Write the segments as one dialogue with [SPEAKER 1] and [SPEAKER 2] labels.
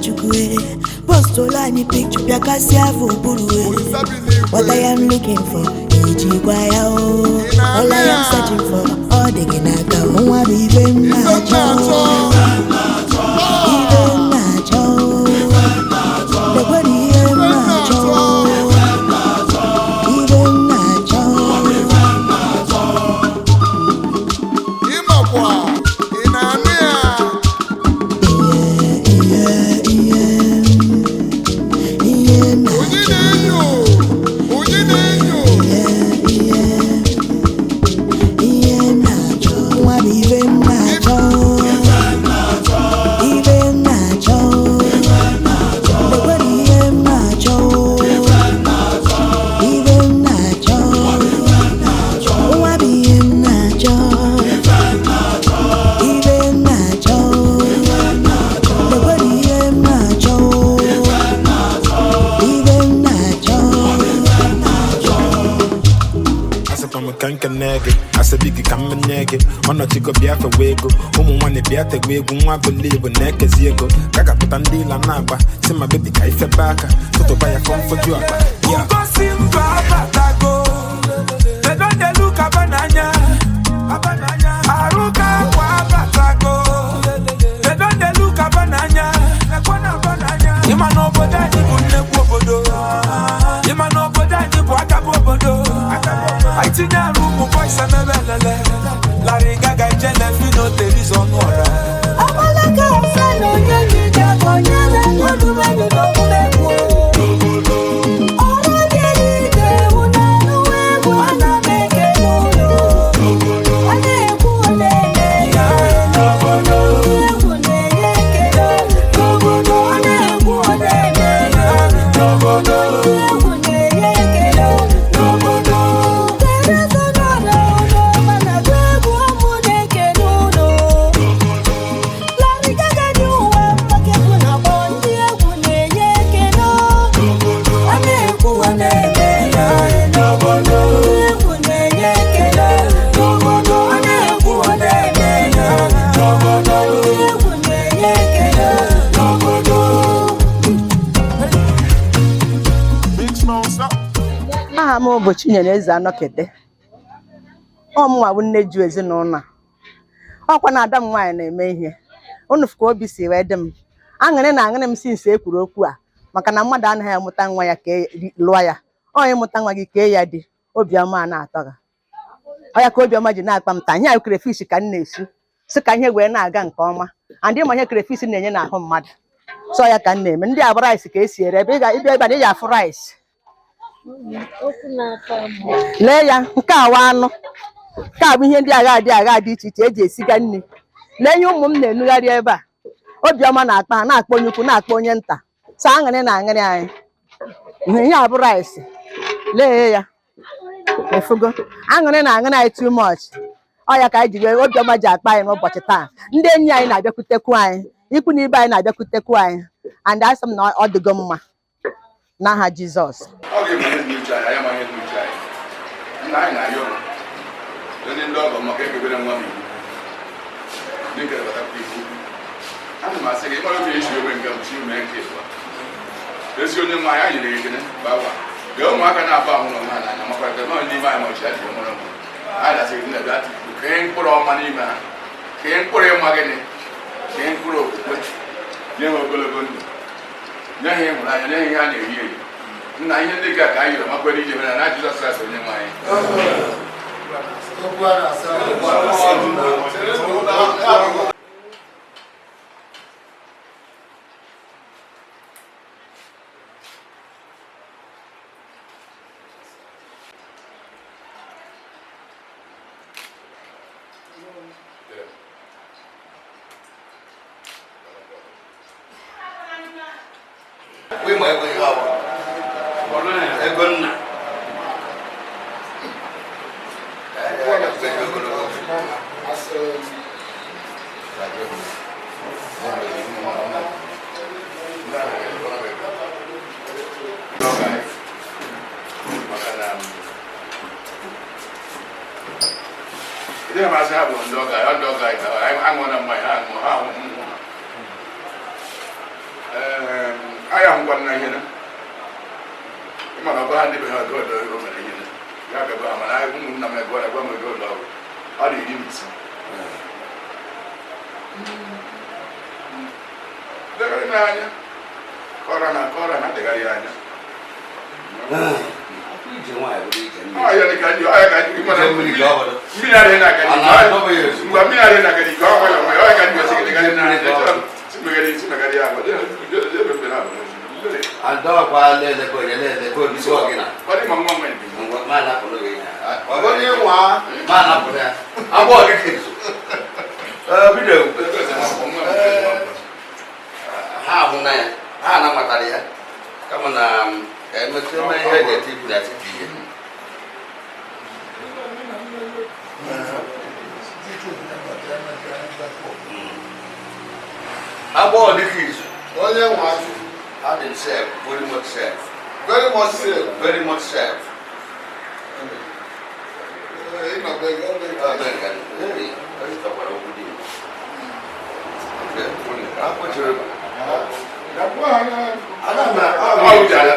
[SPEAKER 1] Chukwu postụlụ anyị picture pịakasịa afọ ụbụrụ. What I am looking for, ejikwa ya o. All I am searching for, ọ dị gị n'aka o. Nwa bụ ibe m na-achọ, ibe m na-achọ, lekwere ihe m na-achọ, ibe m na-achọ.
[SPEAKER 2] Ịmakwa ị na-anụ ya?
[SPEAKER 1] Ihe, ihe, ihe m
[SPEAKER 2] Onye
[SPEAKER 1] na-achọ.
[SPEAKER 2] na-enyo? Onye na-enyo?
[SPEAKER 1] Ihe, ihe m na-achọ, nwa bụ ibe m na-achọ, ibe m na-achọ, lekwere ihe m na-achọ, ibe m na-achọ, nwa bụ ihe m na-achọ, ibe m na-achọ, lekwere ihe m na-achọ, ibe m na-achọ.
[SPEAKER 3] Asịkwa m ka nkene gị, asịbi gị ka m nye gị ọnọchigo. Bịa fewe ego, ụmụ nwaanyị, bịa tewe egwu. Nwa bụla igbo na-ekezi ego ka gapụta ndị ịla na-agba si ma bebi ka ifebe aka tụtụba ya fọmfoju akpa ya.
[SPEAKER 4] Ngosi mba abatago. They don dey look abananya. Aruka akwa abatago. They don dey look abananya. Ịma na obodo anyị bụ nnekwu obodo. Ịma na obodo anyị bụ akabụ obodo. Anyị tinye arụ ụmụ boys emebe elele. Larry Gaga, Ijele, Fino, Terizo, Ọnụọra.
[SPEAKER 1] Ọmọlẹ́kẹ̀ ọ̀fẹ́ na onye nyije ka onye na-enwedumenu n'omume egwu. Ọrụ dị n'ije ewu na-anụ egwu, ana m ekele unu. Ọ na-ekwu, ọ na-eme ya. Egwu na-enye ekele n'obodo. Ọ na-ekwu, ọ na-eme ya. Egwu na-enye ekele n'obodo. Teresa nọrọ ụlọ mana gụ egwu ọmụ na-ekele unu. Larry Gaga dị ụwa maka egwu na-akpọ ndị egwu na-enye ekele. Ọ na-ekwu, ọ na-eme ya. Egwu na-enye ekele n'obodo. Ọ na-ekwu, ọ na-eme ya. Egwu na-enye ekele n'obodo.
[SPEAKER 5] Aha m bụ Chinyere Eze Anọkete. Ọ mụnwa bụ nne ju ezinụlọ a. Ọkwa na ada m nwaanyị na-eme ihe unu fụ ka obi si wee dị m aṅụrị na aṅụrị m sinsi e kwuru okwu a, maka na mmadụ anaghị amụta nwa ya ka e lụọ ya. Ọ ịmụta nwa gị kee ya dị obiọma a na-atọ gị. Ọ ya ka obiọma ji na-akpa m taa. Ihe a crayfish ka m na-esu sị ka ihe wee na-aga nke ọma, and ịma ihe crayfish na-enye n'ahụ mmadụ. Sọ ya ka m na-eme. Ndị a bụ rice ka esi ere ebe ị ga-ịbịa ebe a na ị ga-afụ rice. Lee ya, nke a wa anụ, nke a bụ ihe ndị agha dị agha dị iche iche eji esiga nri. Lee ihe ụmụ m na-enugharị ebe a. Obiọma na-akpa ha, na-akpọ onye ukwu, na-akpọ onye nta. Sọ aṅụrị na aṅụrị anyị. Ihe a bụ rice, lee ya, efugo aṅụrị na aṅụrị anyị too much. Ọ ya ka anyị ji wee obiọma ji akpa anyị n'ụbọchị taa. Ndị enyi anyị na-abịakwutekwu anyị, ikwu na ibe anyị na-abịakwutekwu anyị, and asị m na ọ dịgo mma n'aha Jizọs.
[SPEAKER 6] Ọ ga-eme ihe dị n'uche anyị, anyị ama ihe dị n'uche anyị. Nna anyị na-ayọ onye ndị ọgọ maka ekebere nwa m iwu ndị nkere batakwa iwu. Ana m asị gị, ịmara otu esi eme nke m chi mee nke ịbụa. Ezi onye nwe anyị, anyị nyere gị ekele bawa gee ụmụaka na-abụ ahụ na onwe ha n'anya, makwarịta nọ n'ime anyị ma ọchị adịghị mara mma. Anyị na-asị gị, nna, bịa kee mkpụrụ ọma n'ime ha, kee mkpụrụ ịma gịnị, kee mkpụrụ okwukwe, nye ha ogologo ndụ, nye ha ịhụnanya, nye ha ihe a na-eri eri. Nna, ihe ndị ga ka anyị yọrọ makwere ije mere na Jizọs Kraịst onye nwe anyị.
[SPEAKER 2] Okwu a na-asa.
[SPEAKER 7] Ịma ego ihe ọ bụ ego nna.
[SPEAKER 6] Maka na ịdịghị masị ha bụ ndị ọga anyị, ndị ọga anyị ka anyị aṅụọ na mmanya ha aṅụọ ha ahụ mmụọ ha. Ahụkwa nna ihe na ịma na ọba ha ndị be ha ego ole o mere ihe na ya gaba ha, mana ụmụnna m ego gwa m ego ole ọ bụ. Ọ dị 15. Degharị n'anya kọrọ na kọrọ na degharị anya.
[SPEAKER 7] Ije nwaanyị bụrụ ije mmiri.
[SPEAKER 6] Ọ ya dị ka ndị ọ ya ka ndị
[SPEAKER 7] Ije mmiri ka ọ bụrụ.
[SPEAKER 6] Mmiri adịghị na aka.
[SPEAKER 7] A na-adọba ya ozugbo.
[SPEAKER 6] Mgbe mmiri adịghị na aka ike, ọ nwayọ nwayọ, ọ ya ka ndị osi degharị n'anya.
[SPEAKER 7] Mmiri ka ọ bụrụ.
[SPEAKER 6] Simegharị ya agwa ebe na abụ.
[SPEAKER 7] Adọkwa lele ka onye lele ka obi sọ gị na.
[SPEAKER 6] Ọ dị ma nwa nwanyị bi.
[SPEAKER 7] Ngwa ma napụrụ gị ihe a.
[SPEAKER 2] Onye nwa.
[SPEAKER 7] Ma napụrụ ya. Agbọ gị ka ezu. Ee, bido. Ha ahụ na ya. Ha anamatara ya. Kama na ka emetụ eme ihe eji eti ibu na etiti ihe. Agbọ dị ka izu.
[SPEAKER 2] Onye nwa.
[SPEAKER 7] Ha dị self, very much self.
[SPEAKER 2] Very much safe.
[SPEAKER 7] Very much self.
[SPEAKER 2] Ee, ịnọbe gị, ọ bụ
[SPEAKER 7] Ọ bụ nke a. Hey, ọ zụtakwara okwu dị. Okay. Akpọchiri.
[SPEAKER 6] Ọ ji anya
[SPEAKER 2] Okwu ala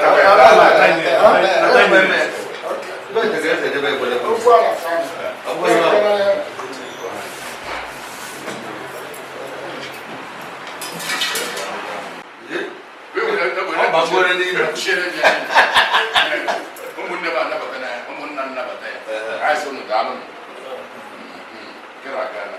[SPEAKER 2] fa.
[SPEAKER 6] Ụmụnne m anabata ya, ụmụnna m nnabata ya. Anyị sị unu daalụ nụ. Kịra aka na.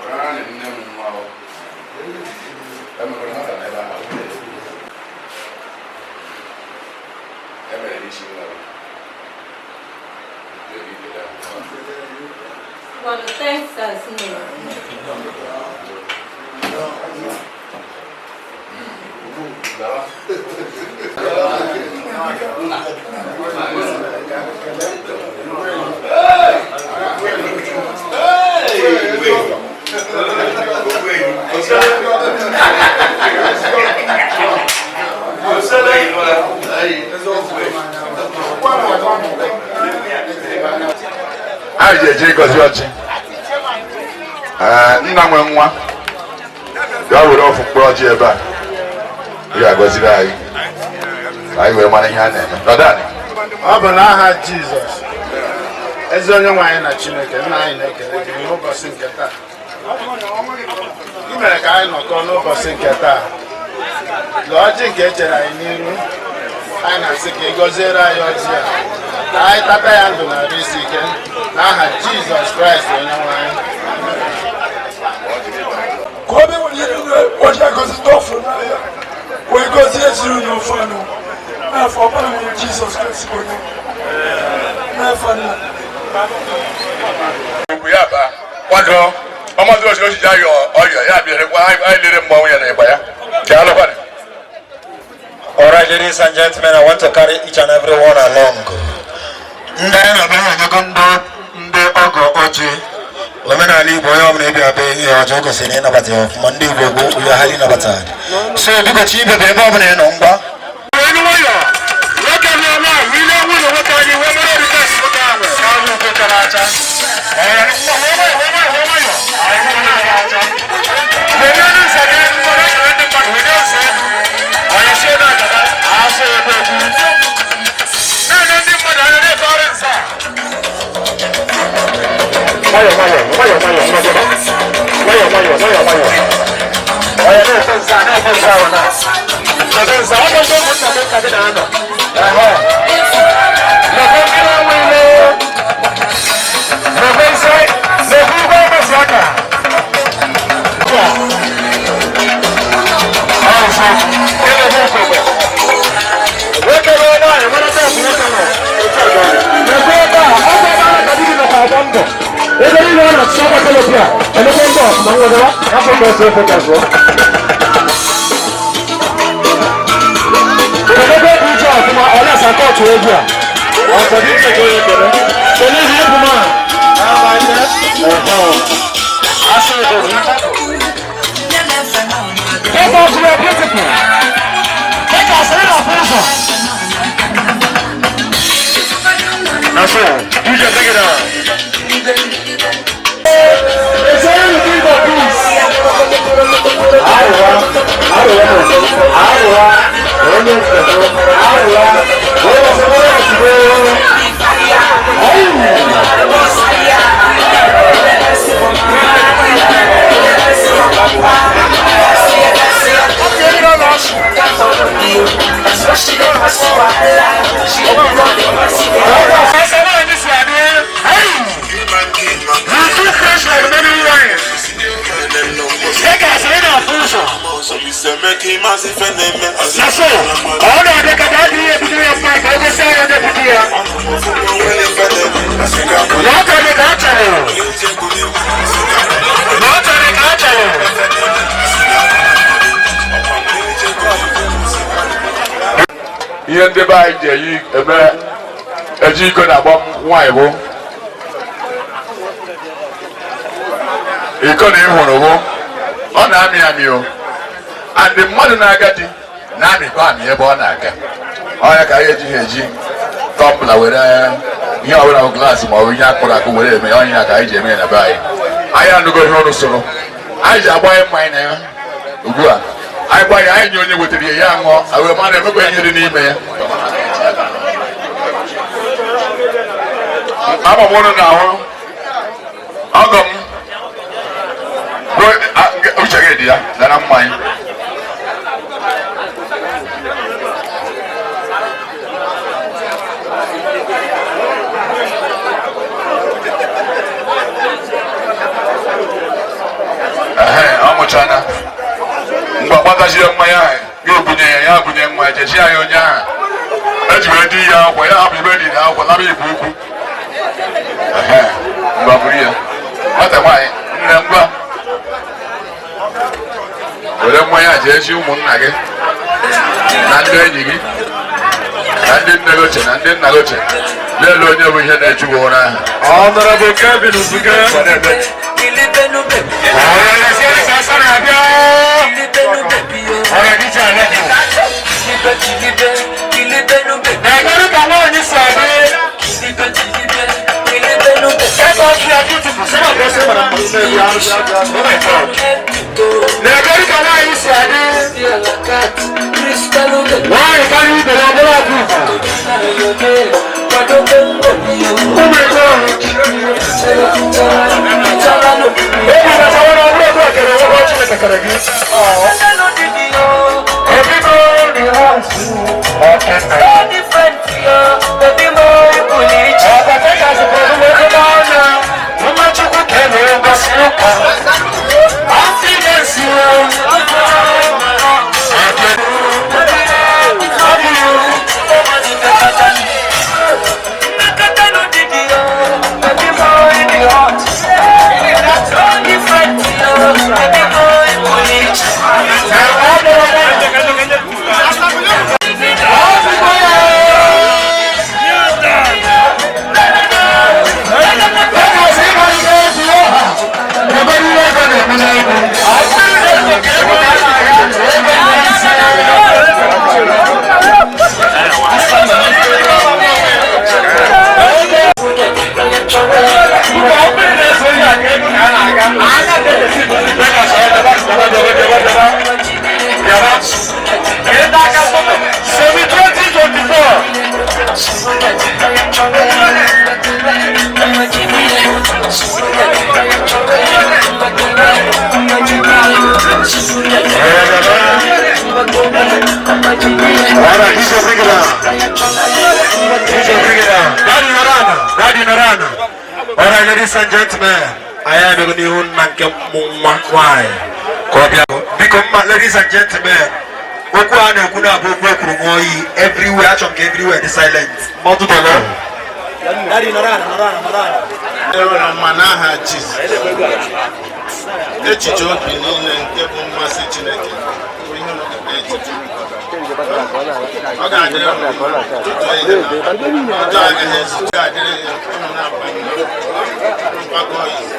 [SPEAKER 6] Ọra na nne m nwa ọ. Emekọrọ nwata na ebe ahụ. Emere n'isi nwa gị. Eri ike ya.
[SPEAKER 1] Well, thanks, us.
[SPEAKER 6] Gawa. Anyị ji eje ịgọzi ọjị. Ee, nna nwe nwa ya were ofu mkpụrụ ọjị ebe a, ị ga-agọziri anyị ka anyị wee mara ihe a na-eme. Nọdụ anị.
[SPEAKER 8] Ọ bụ n'aha Jizọs. Ezi onye nwe anyị na Chineke nna, anyị na-ekele gị n'ụbọchị nke taa. Ị mere ka anyị nọkọ n'ụbọchị nke taa. Lee ọjị nke e chere anyị n'iru. Anyị na-asị ka ị gọziere anyị ọjị a, ka anyị tata ya ndụ na arụ isi ike, n'aha Jizọs Kraịst onye nwe anyị.
[SPEAKER 4] Ka obi nwere ihe ọjị agọzi ndị ọfụrụ n'ahịa wee gọzie ezinụlọ ụfọdụ n'afọ ọbụla nwere Jizọs Kraịst bụ onye n'afọ nna.
[SPEAKER 6] Ugwu ya ba kwado ọmọdé oṣù oṣù ayọ ọyọ ya bịara kwa anyị lere mmanwụ ya na ịgba ya ka alụkwanị.
[SPEAKER 9] All right, ladies and gentlemen, I want to carry each and every one along. Ndị anyị na-abịa anyego ndị ọgọ ọjị. Omenala Igbo, onye ọbụla ịbịa be ihe ọjọọ gosiri ịnabata ya ọfụma. Ndị Igbo bụ uwe ha ịnabata. So biko, chi ibe bụ ebe ọbụla ị nọ ngwa. Onye nwayọ, nwoke nọ na ile nwunye nwoke anyị wee mere request nwoke ahụ. Ahụ nke chara acha. Ee, nwa nwayọ nwayọ nwayọ. Anyị nọ na-acha acha. Were nsọ gị, nwere ndị mmadụ, were nsọ elu. Onye si ebe agaba, asụ ebe egwu. Na-enye ndị mmadụ anya na-efe ọrụ nsọ a. Nwayọ nwayọ nwayọ nwayọ nwayọ nwayọ nwayọ nwayọ nwayọ. Onye na-efe nsọ a, na-efe nsọ ahụ na. Na-efe nsọ, ọ bụ ụmụnna gị ka gị na-anọ. Ehe. Lekwe mmiri ọnwụ ile. Lekwe nsọ, lekwe igwe ọgbasi aka. Ọ nsọ, ele ugogbe. Nwoke na nwaanyị nwere teepu nwoke nọ. Lekwe ebe a, ọ bụ ebe ahụ ka di gị nọkwa agba mbọ. Ebe niile ọ na-achị ọkwa telopia, emekwa mbọ ọfụma nwegara, afọ mbọ ọsọ efe ka zụọ. Emekwa egwu ije ọfụma, ọ na-asa kọtụ egwu a.
[SPEAKER 6] Ihe ndị be anyị ji eyi eme eji iko na-agba nwaanyị bụ iko na ịhụrụ bụ ọ na-amị amị o andị mmadụ na-aga di na-amịkwa amị ebe ọ na-aga ọnya ka anyị ejighị eji tumbler were ihe ọbụla bụ glass ma ọ bụ ihe akpụrụ akpụ were eme ọnya ka anyị ji eme ya na be anyị. Anyị anụgo ihe ọrụ soro anyị ji agbanye mmanya na ya ugbu a. Anyị gwa ya, anyị nye onye wetara ya, ya ṅụọ wee mara emekwa ihe dị n'ime ya. Ama m ụnụ na-ahụ ọgọ m uche gị dị ya dara mmanya. Ọ mụchana mgbe agbatazie mmanya ahụ ga-ebunye ya, ya bunye mmanya chechi ya onye ahụ eji wee di ya akwa ya hapụ ibe dị na akwa nara ibu ukwu. Ngwa buru ya nwata nwaanyị nne, ngwa were mmanya jee chi ụmụnna gị na ndị enyi gị na ndị nne gị ochie na ndị nna gị ochie lelee onye bụ ihe na-eju gị ụra ahụ.
[SPEAKER 9] Honorable Kevin Uzuge.
[SPEAKER 10] Alright, ladies and gentlemen, I am going to nna nke nwa nwanyị ka ọ bịa. Biko mma, ladies and gentlemen, okwu a na-ekwu na-abụ okwu ekwuru ṅụọ iyi. Everywhere, achọrọ m ka everywhere dị silent. Mmadụ dọrọ.
[SPEAKER 8] Enwere mma n'aha Jizọs. Echiche obi niile nke bụ mmasị Chineke bụ ihe unu ga-echiche. Ọ ga-adịrị unu mma tutu ihe na ọjọọ agaghị ezu ga-adịrị ya unu na-akpa mgbakọ izu.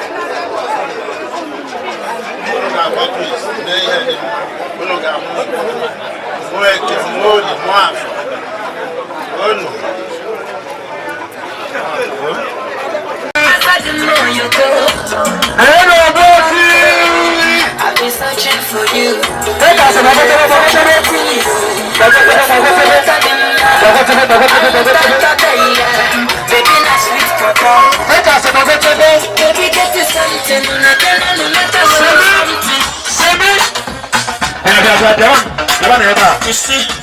[SPEAKER 8] Unu ga-agbakọ izu mee ihe dị mma. Unu ga-amụ mụọ eke, mụọ orie, mụọ afọ. Unu
[SPEAKER 9] I've been searching for you.
[SPEAKER 1] Baby, get you something.
[SPEAKER 9] You see?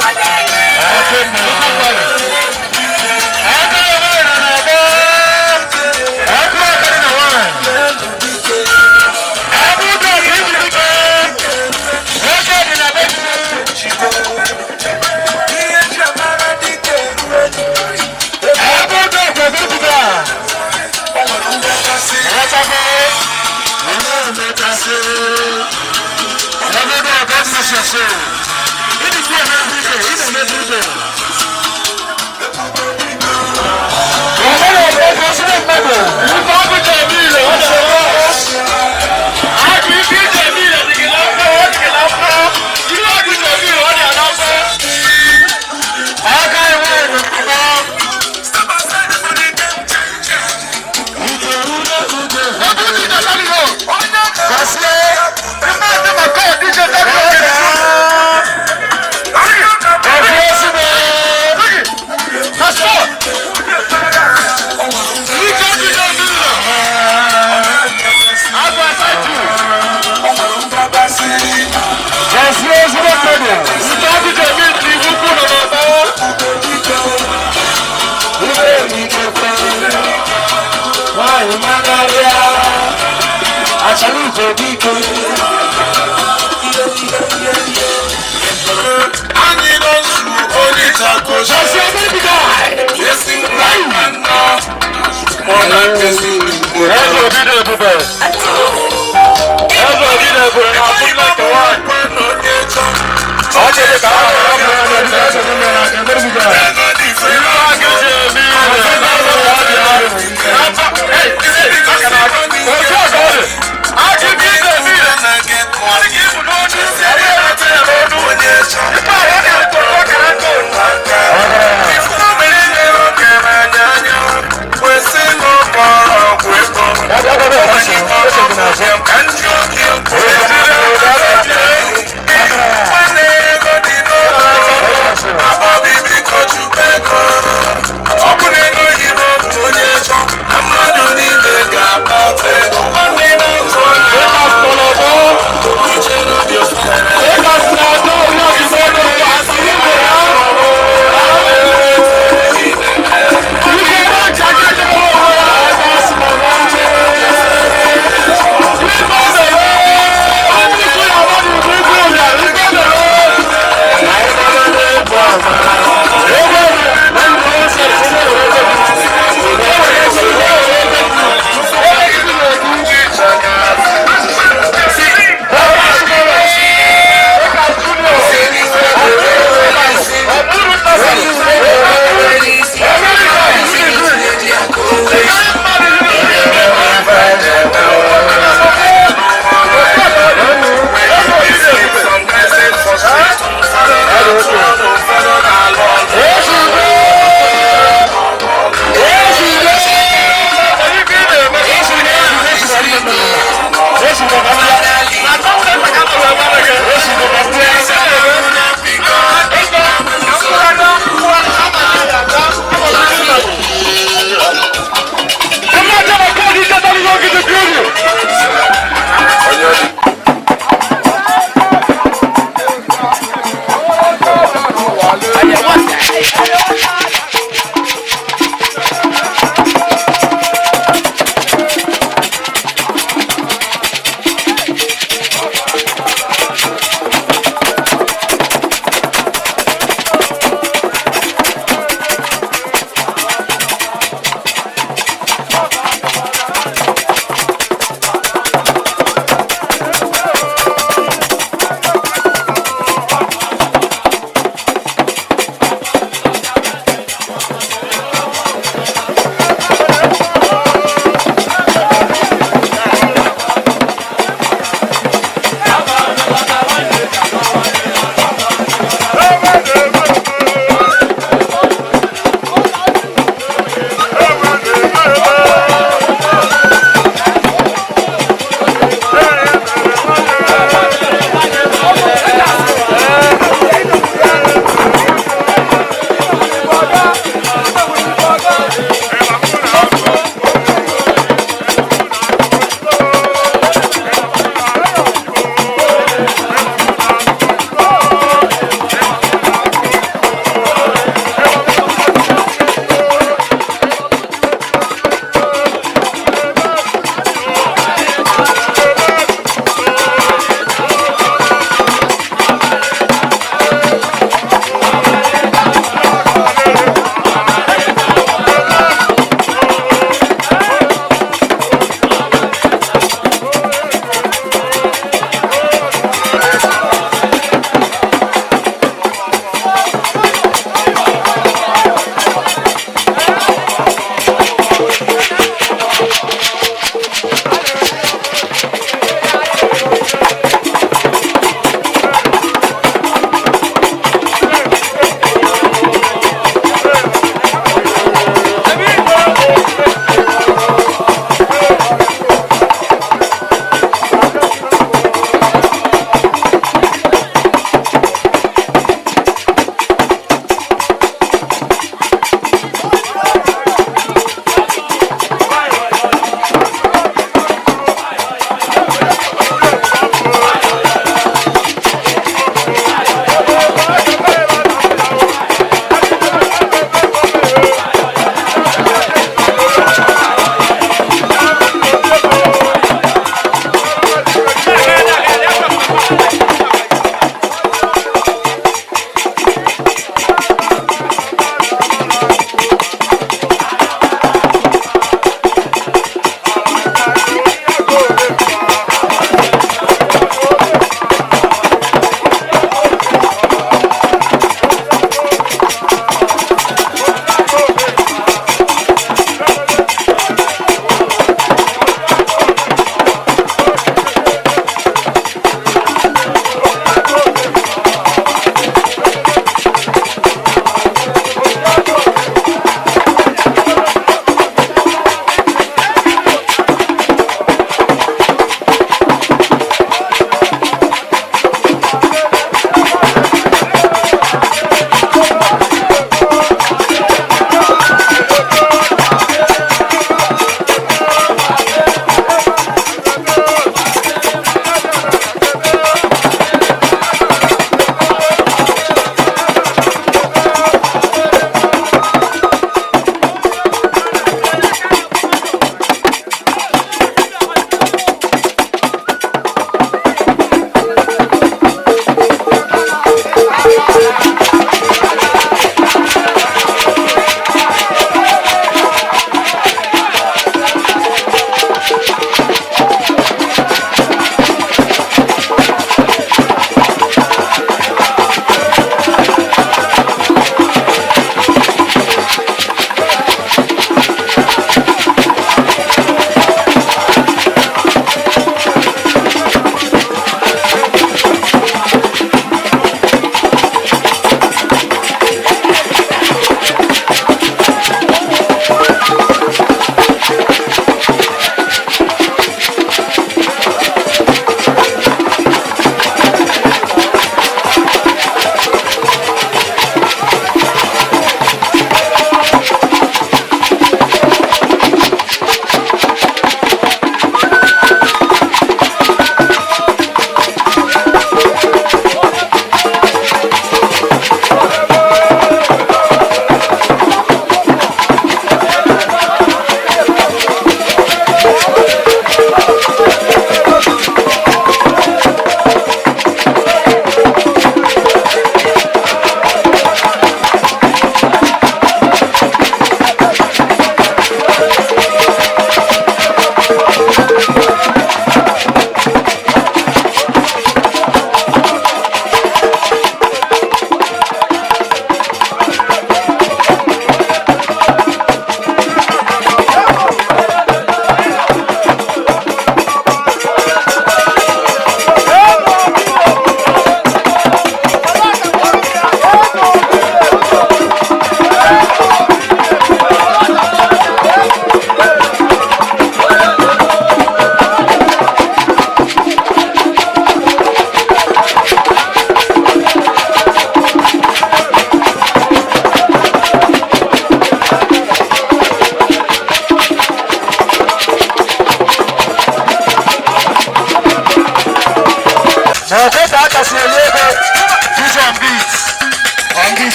[SPEAKER 11] Thank you.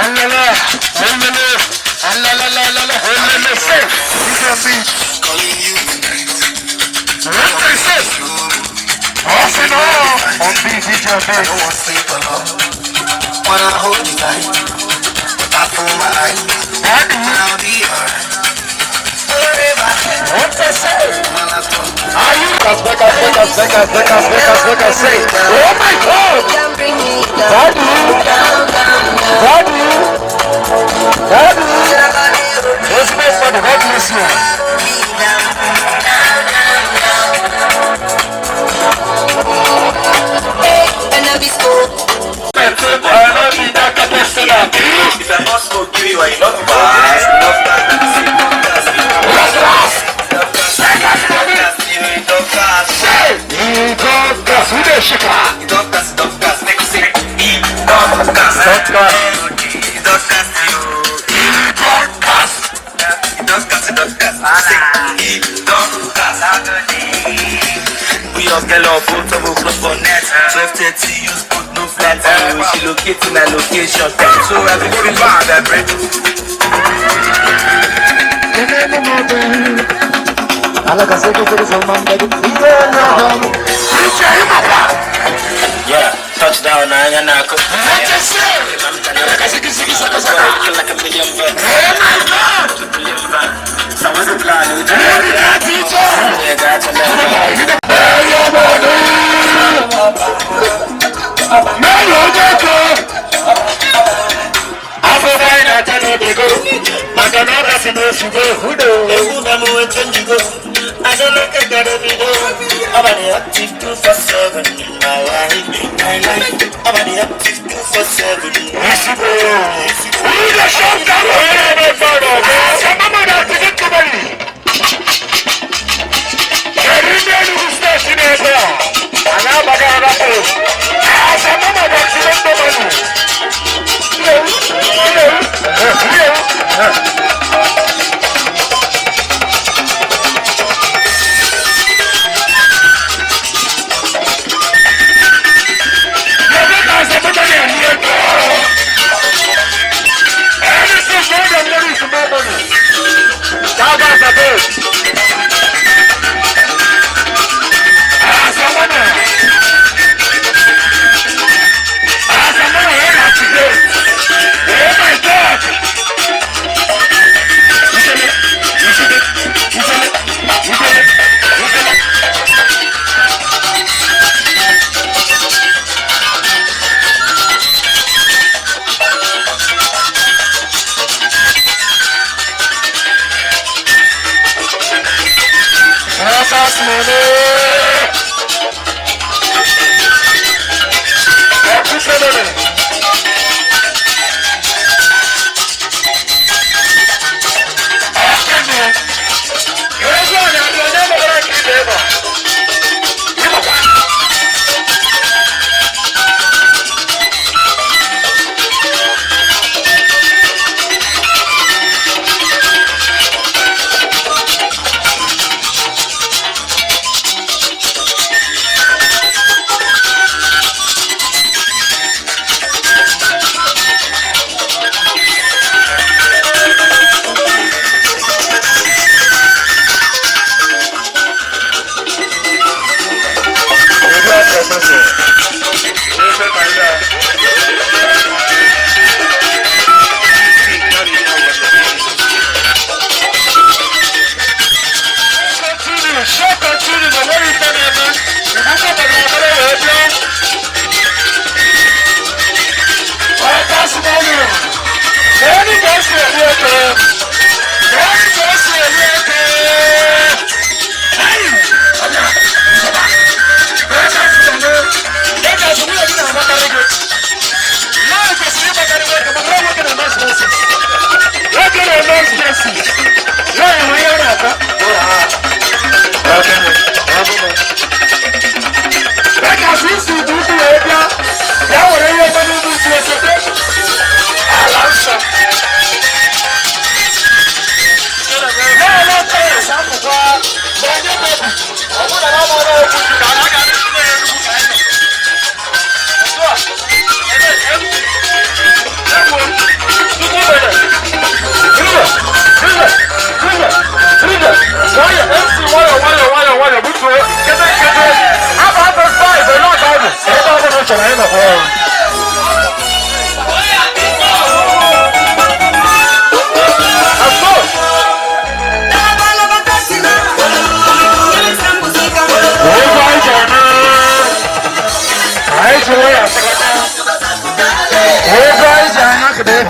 [SPEAKER 11] I don't want to sleep alone. Wanna hold you tight, but I fool my eyes. And I'll be alright.
[SPEAKER 9] What I say? Are you? Back. Oh my God! Daddy! Daddy! Daddy! What's my father? God bless you.
[SPEAKER 11] If I must go give you enough gas, enough gas, We all get love, put up close for net. 12:30, use put no flat. She locate in my location. So every bad every.
[SPEAKER 12] Yeah, touchdown, I ain't gonna go. Like a million bucks.
[SPEAKER 11] I don't look at that every day. I'm on the active 24/7 in my life. My life. I'm on the active 24/7.
[SPEAKER 9] Oh my God!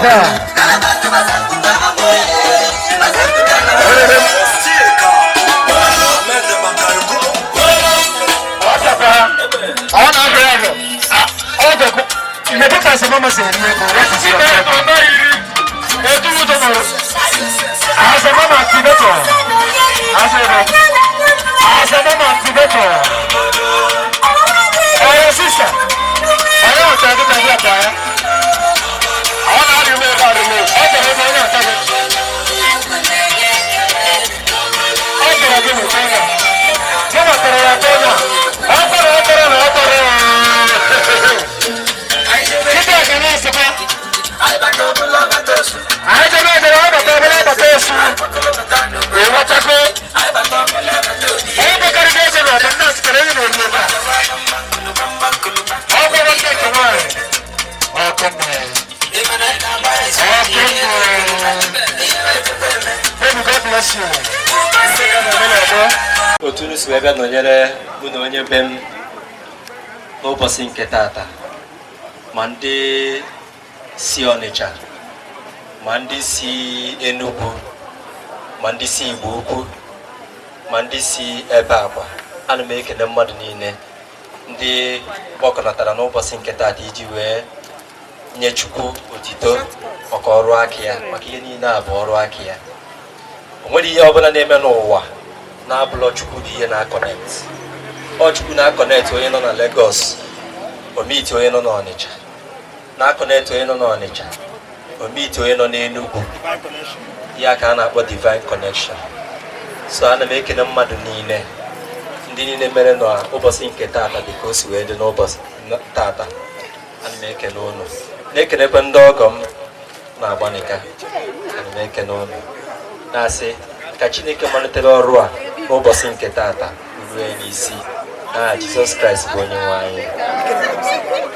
[SPEAKER 9] ebe a. Ọ na-abịa ahụ. Ọ ga-ekwu. Mgbe ka asọmama si eri ego, osisi Asọmama activator. Asọmama activator. Ọyọ sista. Ọyọ ọ̀tá ẹ̀dí tàbí ọ̀tá ya. Ọ na-arị ume ebe arị ume. Ọ chọrọ ebe onye ọ̀tá gị. Ọ chọrọ gị n'ụtọ ya. Gị nwetara ya atọ ya. Ọ tọrọ ọ tọrọ na ọ tọrọ ya. Kịta ga na-asịkwa. Anyị jebe ejebe ọ bata ọbụla bata esu. Ịghọtago. Onye bekarịrị eze na ọdụ ndị asịkara enyi na-eri ebe a. Ọ gwara ndị nke nwaanyị. Ọkụ mmụọ. Ọkụ mmụọ. Baby, God bless you.
[SPEAKER 13] Otu unu si wee bịa nọnyere mụ na onye be m n'ụbọchị nke tata, ma ndị si Ọnịcha, ma ndị si Enugu, ma ndị si Igbo Ukwu, ma ndị si ebe akwa, ana m ekele mmadụ niile ndị gbakọnatara n'ụbọchị nke tata iji wee nye Chukwu otito maka ọrụ aka ya, maka ihe niile a bụ ọrụ aka ya. O nwere ihe ọbụla na-eme n'ụwa na-abụlọ Chukwu bụ ihe na-aconnect. Ọ Chukwu na-aconnect onye nọ na Lagos o meet onye nọ n'Ọnịcha, na-aconnect onye nọ n'Ọnịcha o meet onye nọ n'Enugu. Ya ka a na-akpọ divine connection. So ana m ekele mmadụ niile, ndị niile mere n'ụbọchị nke tata dị ka o si wee dị n'ụbọchị tata. Ana m ekele unu, na-ekelekwa ndị ọgọ m na-agbanika. Ana m ekele unu, na-asị ka Chineke malitere ọrụ a n'ụbọchị nke tata rue n'isi, n'aha Jizọs Kraịst bụ onye nwe anyị.